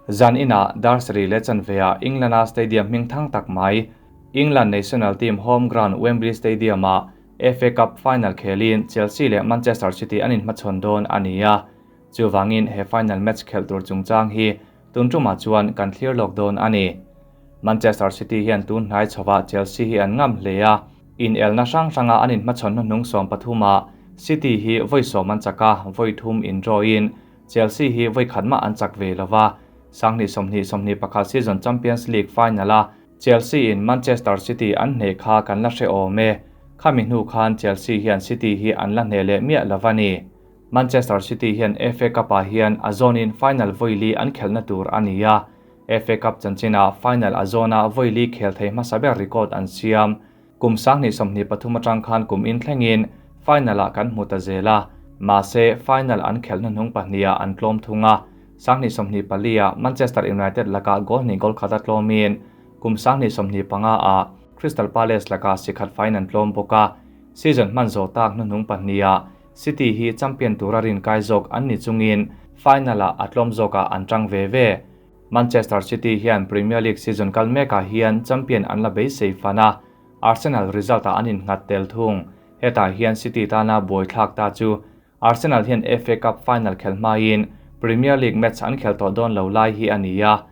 Zan inah dar sarih leh chanveah England-a stadium hmingthang tak mai, England national team home ground Wembley Stadium-ah FA Cup final khelin Chelsea leh Manchester City an inhmachhawn dawn a ni a. Chuvangin he final match khelh tur chungchang hi tun tumah chuan kan thlir lawk dawn a ni. Manchester City hian tun hnai chhovah Chelsea hi an ngam hle a, inelna hrang hranga an inhmachhawn hnuhnung 13 ah City hi vawi 10 an chak a, vawi 3 in draw in Chelsea hi vawi khat mah an chak ve lova. 2020-21 season Champions League final a Chelsea in Manchester City an hneh kha kan la hre awm e. Khami hnu khan Chelsea hian City hi an la hneh leh miah lova ni. Manchester City hian FA Cup ah hian a zawnin final vawi li an khelhna tur a ni a. FA Cup chanchina final a zawna vawi li khel thei hmasa ber record an siam. Kum 2023 atang khan kum in thlengin final ah kan hmu ta zel a. Mahse final an khelhna hnung pahnih ah an tlawm thung a. 2024 ah Manchester United laka goal hnih goal khat a tlawmin kum 2025 ah Crystal Palace laka sikhat fine an tlawm bawk a. Season hman zawh tak hnuhnung pahnih ah City hi champion tura rin kai zawk an ni chungin final ah a tlawm zawkah an tang ve ve. Manchester City hian Premier League season kal mekah hian champion an la beisei fan a, Arsenal result ah an innghat tel thung. Hetah hian City tana buai thlak ta chu Arsenal hian FA Cup final khel hmain Premier League match an khel tawh dawn lo lai hi a ni a.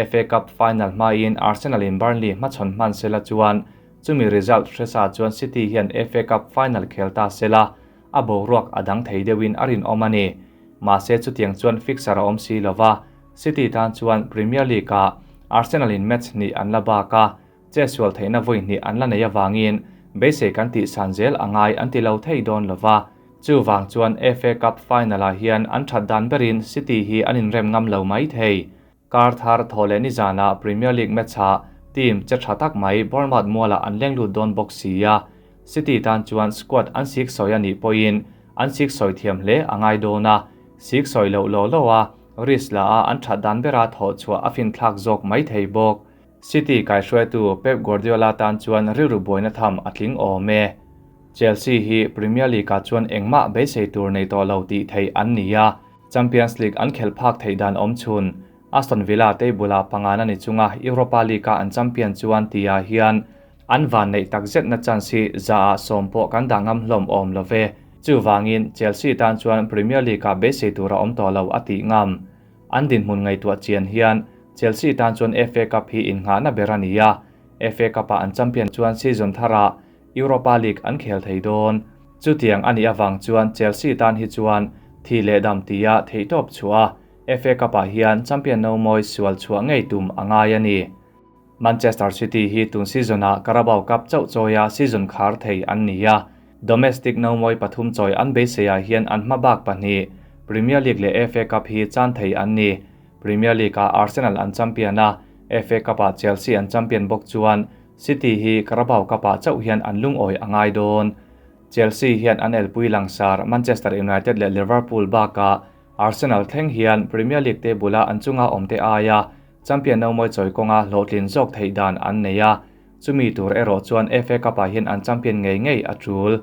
FA Cup final hmain Arsenal in Burnley hmachhawn hman sela chuan chumi result hresa chuan City hian FA Cup final khel ta sela a boruak a dang thei deuhin a rinawm a ni. Mahse chutiang chuan fixture a awm si lova, City tan chuan Premier League ah Arsenal in match hnih an la bak a, che sual theihna vawi hnih an la nei avangin beisei kan tih san zel a ngai an ti lo thei dawn lova. Chuvang chuan FA Cup final ah hian an that dan berin City hi an inrem ngam lo mai thei. Kar thar thaw leh nizanah Premier League match ah team che tha tak mai Bournemouth mualah an leng lut dawn bawk si a. City tan chuan squad an sik sawi a nih pawhin an sik sawi thiam hle a ngai dawn a. Sik sawi loh lo lo a, risk la a an that dan bera thawh chhuah a fin thlak zawk mai thei bawk. City kaihruaitu Pep Guardiola tan chuan rilru buaina tham a tling awm e. Chelsea hi Premier League ah chuan engmah beisei tur nei tawh lo tih theih an ni a. Champions League an khelh phak theih dan awm chhun Aston Villa table ah pangana ni chunga Europa League a an champion chuan tihah hian an van neih takzetna chance hi za ah 10 pawh kan dah ngam hlawm awm lo ve. Chuvangin Chelsea tan chuan Premier League ah beisei tur a awm tawh lo a tih ngam. An dinhmun ngaihtuah chian hian Chelsea tan chuan FA Cup hi innghahna ber a ni a. FA Cup ah an champion chuan season tharah Europa League an khel thei dawn. Chutiang a nih avang chuan Chelsea tan hi chuan thi leh dam tia theihtawp chhuah a, FA Cup ah hian champion no mawi sual chhuah ngei tum a ngai a ni. Manchester City hi tun season ah Carabao Cup chauh chawia season khar thei an ni a. Domestic no mawi pathum chawi an beisei ah hian an hma bak pahnih Premier League leh FA Cup hi chan thei an ni. Premier League ah Arsenal an champion a, FA Cup ah Chelsea an champion bawk chuan City hi Carabao Cup ah chauh hian an lungawi a ngai dawn. Chelsea hian an elpui langsar Manchester United leh Liverpool bakah Arsenal thleng hian Premier League table ah an chunga awm te aia champion no mawi chawi kawnga hlawhtlin zawk theih dan an nei a. Chumi tur erawh chuan FA Cup ah hian an champion ngei ngei a tul.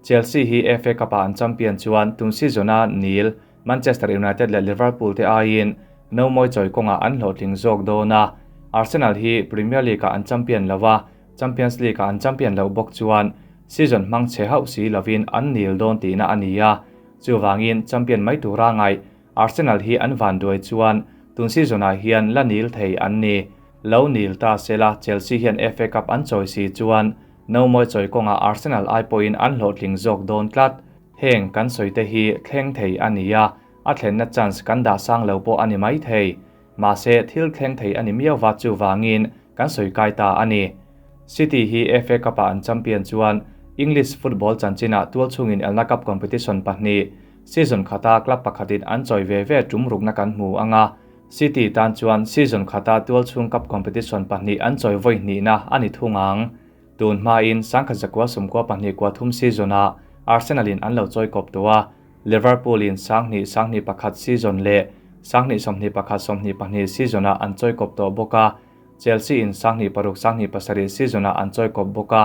Chelsea hi FA Cup ah an champion chuan tun season a nil Manchester United leh Liverpool te aiin no mawi chawi kawnga an hlawhtling zawk dawn a. Arsenal hi Premier League ah an champion lo a, Champions League ah an champion lo bawk chuan season hmang che hauh si lovin an nil dawn tihna a ni a. Chuvangin champion mai tura ngai Arsenal hi an van duai chuan tun season ah hian la nil thei an ni. Lo nil ta sela Chelsea hian FA Cup an chawi si chuan no mawi chawi kawnga Arsenal ai pawhin an hlawhtling zawk dawn tlat. Heng kan sawi te hi thleng thei a ni a, a thlenna chance kan dah sang lo pawh a ni mai thei. Mahse thil thleng thei a ni miauva chuvangin kan sawi kai ta a ni. City hi FA Cup ah an champion chuan English football chanchinah tual chungin elna cup competition pahnih season khata club pakhatin an chawi ve ve tum rukna kan hmu anga. City tan chuan season khata tual chung cup competition pahnih an chawi vawi hnihna a ni thung ang. Tun hmain 1992 season ah Arsenal in an lo chawi kawp tawh a, Liverpool in 2021 season leh 2021-22 season ah an chawi kawp tawh bawk a, Chelsea in 2006-2007 season ah an chawi kawp bawk a,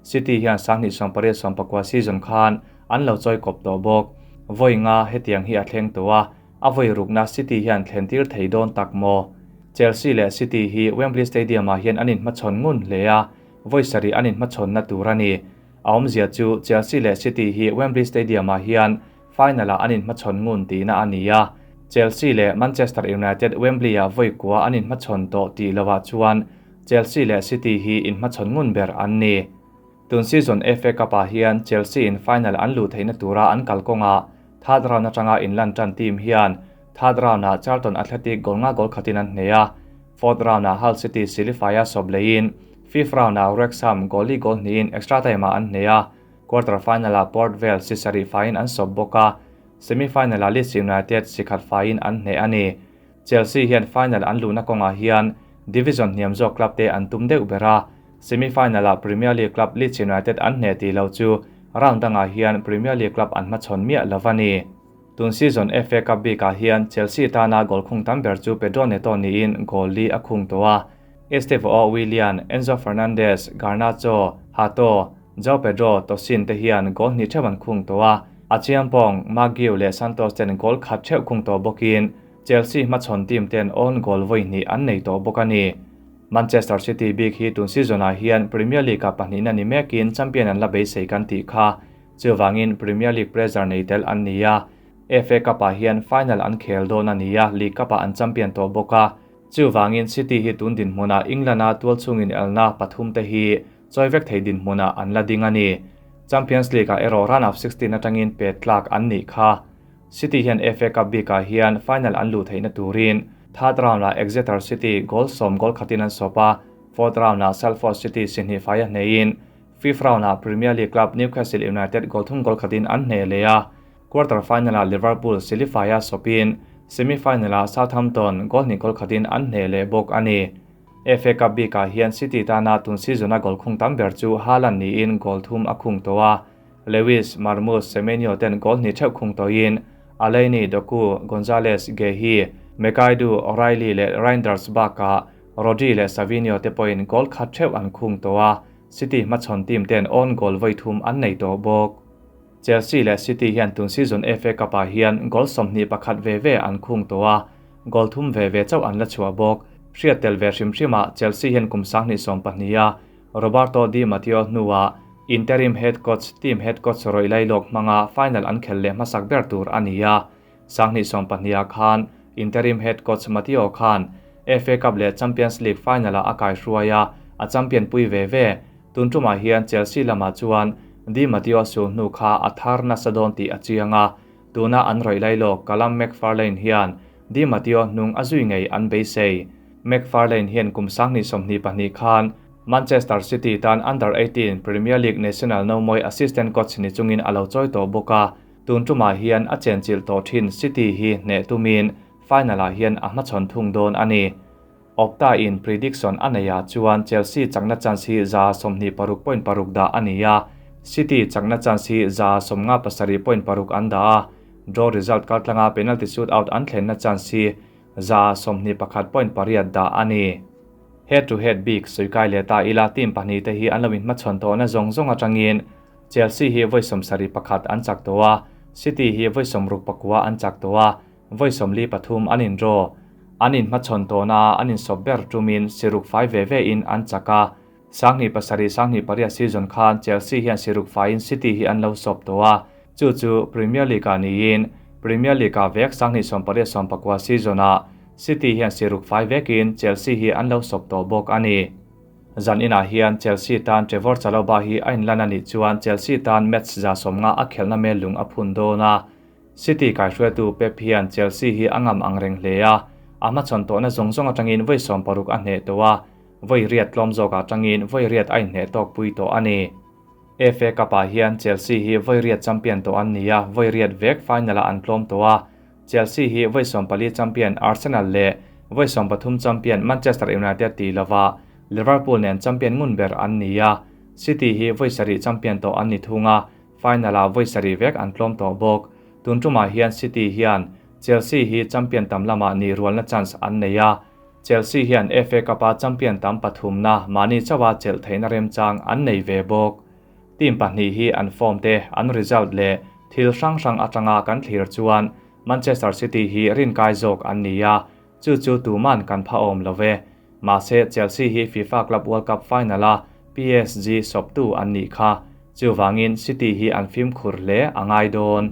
City hian 2018-19 season khan an lo chawi kawp tawh bawk. Vawi nga hetiang hi a thleng tawh a, a vawi rukna City hian thlen tir thei dawn tak maw? Chelsea leh City hi Wembley Stadium-ah hian an inhmachhawn ngun hle a, vawi sarih an inhmachhawnna tur a ni. A awmzia chu Chelsea leh City hi Wembley Stadium-ah hian final-ah an inhmachhawn ngun tihna a ni a, Chelsea leh Manchester United Wembley-ah vawi kua an inhmachhawn tawh tih lovah chuan Chelsea leh City hi inhmachhawn ngun ber an ni. Tun season FA Cup-ah hian Chelsea in final an luh theihna tura an kalkawngah third round atanga inlan tan team hian third round-ah Charlton Athletic goal nga goal khatin an hneh a, fourth round-ah Hull City silifai-a sawp leiin fifth round-ah Wrexham goal li goal hnihin extra time-ah an hneh a, quarter final-ah Port Vale si sarih faiin an sawp bawk a, semi final-ah Leeds United si khat faiin an hneh a ni. Chelsea hian final an luhna kawngah hian division hniam zawk club te an tum deuh ber a, semi final-ah Premier League club Leeds United an hneh tih lo chu round dangah hian Premier League club an hmachhawn miah lo a ni. Tun season FA Cup bikah hian Chelsea tana goal khung tam ber chu Pedro Neto niin goal li a khung tawh a, Estevao Willian, Enzo Fernandez, Garnacho, Hato, Joao Pedro, Tosin te hian goal hnih theuh an khung tawh a, Acheampong, Maguire leh Santos ten goal khat theuh khung tawh bawkin Chelsea hmachhawn team ten own goal vawi hnih an nei tawh bawk a ni. Manchester City bik hi tun season-ah hian Premier League-ah pahnihna ni mekin champion an la beisei kan tih kha. Chuvangin Premier League pressure nei tel an ni a, FA Cup-ah hian final an khel dawn a ni a, League Cup-ah an champion tawh bawk a. Chuvangin City hi tun dinhmunah England-a tualchhungin elna pathum te hi chawi vek thei dinhmunah an la ding a ni. Champions League-ah erawh round of 16 atangin pet tlak an nih kha. City hian FA Cup bikah hian final an luh theihna turin third round-ah Exeter City goal sawm goal khatin an sawp a, fourth round-ah Salford City si hnih fai a hneihin fifth round-ah Premier League club Newcastle United goal thum goal khatin an hneh leh a, quarter final-ah Liverpool silifai a sawpin semi final-ah Southampton goal hnih goal khatin an hneh leh bawk a ni. FA Cup bikah hian City tana tun season-a goal khung tam ber chu Haaland niin goal thum a khung tawh a, Lewis, Marmoush, Semenyo ten goal hnih theuh khung tawhin Alaini, Doku, Gonzalez, Guehi, McAidoo, O'Reilly leh Reijnders bakah Rodri leh Savinho te pawhin goal khat theuh an khung tawh a, City hmachhawn team ten own goal vawi thum an nei tawh bawk. Chelsea leh City hian tun season FA Cup-ah hian goal 21 ve ve an khung tawh a, goal thum ve ve chauh an la chhuah bawk. Hriat tel ve hrim hrimah Chelsea hian kum 2020 a Roberto Di Matteo hnuah interim head coach team head coach rawih lailawk hmanga final an khel leh hmasak ber tur a ni a, 2020 khan interim head coach Matteo khan FA Cup leh Champions League final-ah a kai hruai a, a champion pui ve ve. Tun tumah hian Chelsea lamah chuan Di Matteo sul hnu kha a thar nasa dawn tih a chiang a, tuna an rawih lailawk Callum McFarlane hian Di Matteo hnung a zui ngei an beisei. McFarlane hian kum 2022 khan Manchester City tan Under 18 Premier League National no moi assistant coach ni chungin a lo chawi tawh bawk a, tun tumah hian a chenchilh tawh thin City hi hneh tumin final-ah hian a hmachhawn thung dawn a ni. Opta in prediction a nei ah chuan Chelsea chakna chance hi za 26.6 dah a ni a, City chakna chance hi za 57.6 an dah a, draw result kaltlanga penalty shootout an thlenna chance hi za 21.8 dah a ni. Head to head bik suikai leh ta ila team pahnih te hi an lo inhmachhawn tawhna zawng zawng atangin Chelsea hi vawi 71 an chak tawh a, City hi vawi 69 an chak tawh a, vawi 43 an in draw. An inhmachhawn tawhna an insawp ber tumin siruk fai ve ve in an chak a, 2007 2008 season khan Chelsea hian siruk faiin City hi an lo sawp tawh a, chu chu Premier League-ah niin Premier League-ah vek 2018 19 season-ah City hian siruk fai vekin Chelsea hi an lo sawp tawh bawk a ni. Zan inah hian Chelsea tan Trevor Chalobah hi a inlan a nih chuan Chelsea tan match za 50 a khelhna mel lung a phun dawn a. City kai hruaitu Pep hian Chelsea hi a ngam ang reng hle a, a hmachhawn tawhna zawng zawng atangin vawi 60 a hneh tawh a, vawi riat tlawm zawkah atangin vawi riat a inhneh tawk pui tawh a ni. FA Cup-ah hian Chelsea hi vawi riat champion tawh an ni a, vawi riat vek final-ah an tlawm tawh a. Chelsea hi vawi 14 champion Arsenal leh vawi 13 champion Manchester United tih lova Liverpool nen champion ngun ber an ni a. City hi vawi sarih champion tawh an ni thung a, final-ah vawi sarih vek an tlawm tawh bawk. Tun tumah hian City hian Chelsea hi champion tam lamah ni rualna chance an nei a. Chelsea hian FA Cup-a champion tam pathumna mahni chawa chelh theihna remchang an nei ve bawk. Team pahnih hi an form te, an result leh thil hrang hrang atanga kan thlir chuan Manchester City hi rin kai zawk an ni a. Chu chu tuman kan pha awm lo ve. Mahse Chelsea hi FIFA Club World Cup final-a PSG sawptu an nih kha. Chuvangin City hi an fimkhur hle a ngai dawn.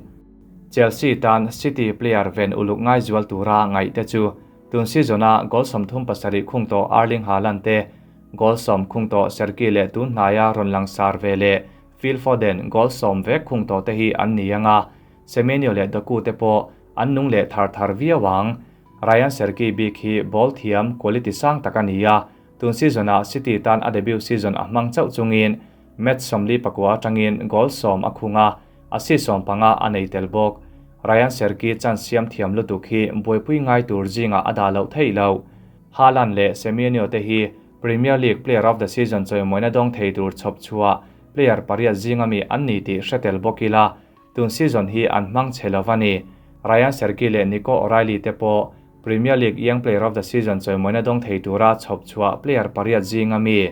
Chelsea tan City player ven uluk ngai zual tura ngaih te chu tun season-a goal 37 khung tawh Erling Haaland te, goal 10 khung tawh Cherki leh tun hnaia rawn langsar ve leh Phil Foden goal 10 vek khung tawh te hi an ni anga, Semenyo leh Doku te pawh an nung leh thar thar viau ang. Ryan Cherki bik hi ball thiam quality sang tak a ni a, tun season-ah City tan a debut season a hmang chauh chungin match 49 atangin goal 10 a khung a, assist 15 a nei tel bawk. Ryan Cherki chance siam thiam lutuk hi buaipui ngai tur zingah a dah loh theih lo. Haaland leh Semenyo te hi Premier League Player of the Season chawimawina dawng thei tur chhawp chhuah player pariat zinga mi an ni tih hre tel bawk ila, tun season hi an hmang chhe lo a ni. Ryan Cherki leh Nico O'Reilly te pawh Premier League Young Player of the Season chawimawina dawng thei tura chhawp chhuah player pariat zinga mi.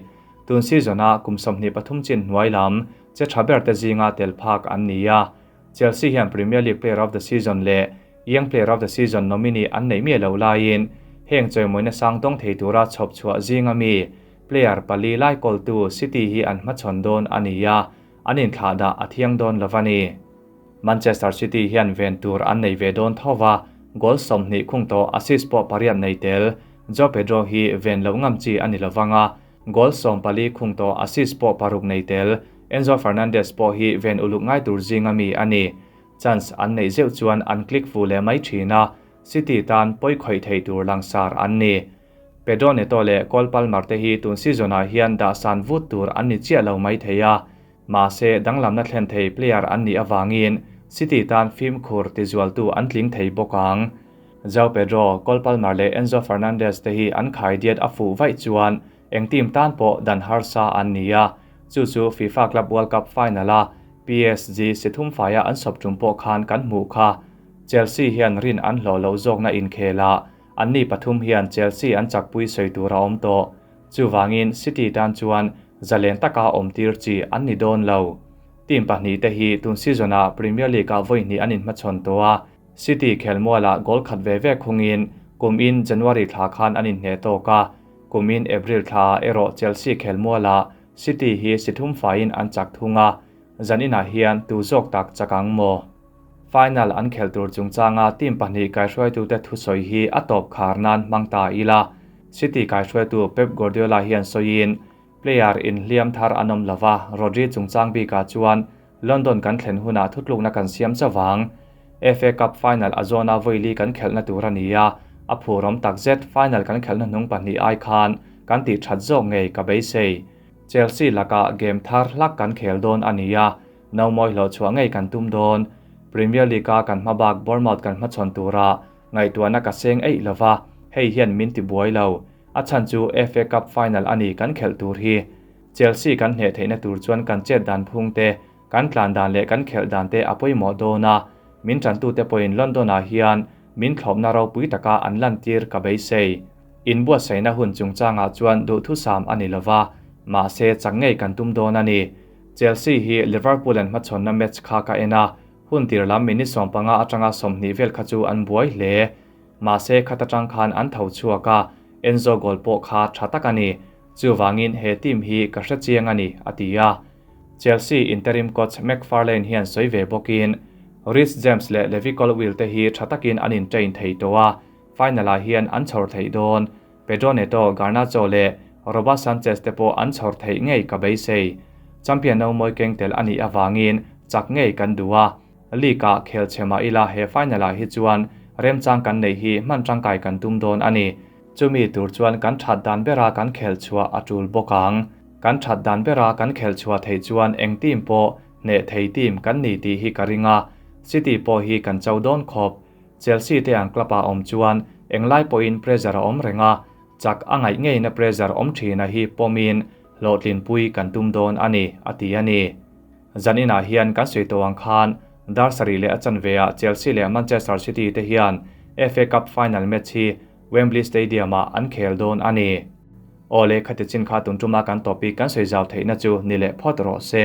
Tun season-a kum 23 chin hnuai lam che tha ber te zinga tel phak an ni a. Chelsea hian Premier League Player of the Season leh Young Player of the Season nominee an nei miah lo laiin heng chawimawina sang dawng thei tura chhawp chhuah zinga mi player pali lai kawltu City hi an hmachhawn dawn a ni a, an inthlah dah a thiang dawn lo a ni. Manchester City hian ven tur an nei ve dawn thova, goal 20 khung tawh assist pawh pariat nei tel. Joao Pedro hi ven lo ngam chi a ni lovanga, goal 14 khung tawh assist pawh paruk nei tel. Enzo Fernandez pawh hi ven uluk ngai tur zinga mi a ni. Chance an nei zeuh chuan an click fu leh mai thin a, City tan pawi khawih thei tur langsar an ni. Pedro Neto leh Cole Palmer te hi tun season-ah hian dah san vut tur an ni chiah lo mai thei a, mahse danglamna thlen thei player an nih awangin City tan fimkhur tizualtu an tling thei bawk ang. Joao Pedro, Cole Palmer leh Enzo Fernandez te hi an khai diat a fuh vaih chuan eng team tan pawh dan harsa an ni a, chu chu FIFA Club World Cup final-a PSG si thum faia an sawp tum pawh khan kan hmuh kha. Chelsea hian rin an hlawh lo zawkna inkhela an ni pathum hian Chelsea an chakpui sawi tur a awm tawh. Chuwangin City tan chuan zalen taka awm tir chi an ni dawn lo. Team pahnih te hi tun season-ah Premier League-ah vawi hnih an inhmachhawn tawh a, City khelmualah goal khat ve ve khungin kum in January thla khan an inhne tawk a, kum in April thla erawh Chelsea khelmualah City hi si thum faiin an chak thung a, zan inah hian tu zawk tak chakang maw. Final an khel tur chungchanga team pahnih kaihruaitute thusawi hi a tawp khar nan hmang ta ila. City kaihruaitu Pep Guardiola hian sawiin player in hliam thar an awm lova, Rodri chungchang bikah chuan London kan thlen hunah thutlukna kan siam chawang. FA Cup final a zawna vawi kan khelhna tur a ni a, a phurawm takzet final kan khelhna hnung pahnih ai khan kan tih that zawk ngei ka beisei. Chelsea laka game thar hlak kan khel dawn a ni a, no mawi hlawh chhuah ngei kan tum dawn. Premier League-a kan hmabak Bournemouth kan hmachhawn tura ngaihtuahna ka seng eih lova, hei hian min ti buai lo. A chhan chu FA Cup final a ni kan khelh tur hi. Chelsea kan hne theihna tur chuan kan chet dan phung te, kan tlan dan leh kan khelh dan te a pawimawh dawn a, min tantu te pawhin London-ah hian min thlawpna ropui taka an lan tir ka beisei. In buatsaihna hun chungchangah chuan duhthusam a ni lova, mahse chak ngei kan tum dawn a ni. Chelsea hi Liverpool an hmachhawnna match kha ka en a, hun tir lam minute 15 atanga 20 vel kha chu an buai hle. Mahse khata tang khan an tho chhuak a, Enzo goal pawh kha tha tak a ni. Chuwangin he team hi ka hre chiang a ni, a ti a. Chelsea interim coach McFarlane hian sawi ve bawkin Reece James leh Levi Colwill te hi tha takin an in train thei tawh a, final-ah hian an chhawr thei dawn. Pedro Neto, Garnacho leh Robert Sanchez te pawh an chhawr thei ngei ka beisei. Champion no mawi keng tel a nih awangin chak ngei kan duh a. League-ah khel chhema ila he final-ah hi chuan remchang kan nei hi hman tangkai kan tum dawn a ni. Chumi tur chuan kan that dan bera kan khel chhuah a tul bawk ang. Kan that dan bera kan khel chhuah thei chuan eng team pawh hne thei team kan ni tih hi ka ringa. City pawh hi kan cho dawn khawp. Chelsea te ang club-ah awm chuan englai pawhin pressure a awm renga, chak a ngaih ngeina pressure awm thina hi pawmin hlawhtlin pui kan tum dawn a ni, a ti a ni. Zan inah hian kan sawi tawh ang khan dar sarih leh a chanveah Chelsea leh Manchester City te hian FA Cup final match hi Wembley Stadium-ah an khel dawn a ni. Awle khati chin kha tun tuma kan topic kan sawi zau theihna chu ni leh phawt rawh se.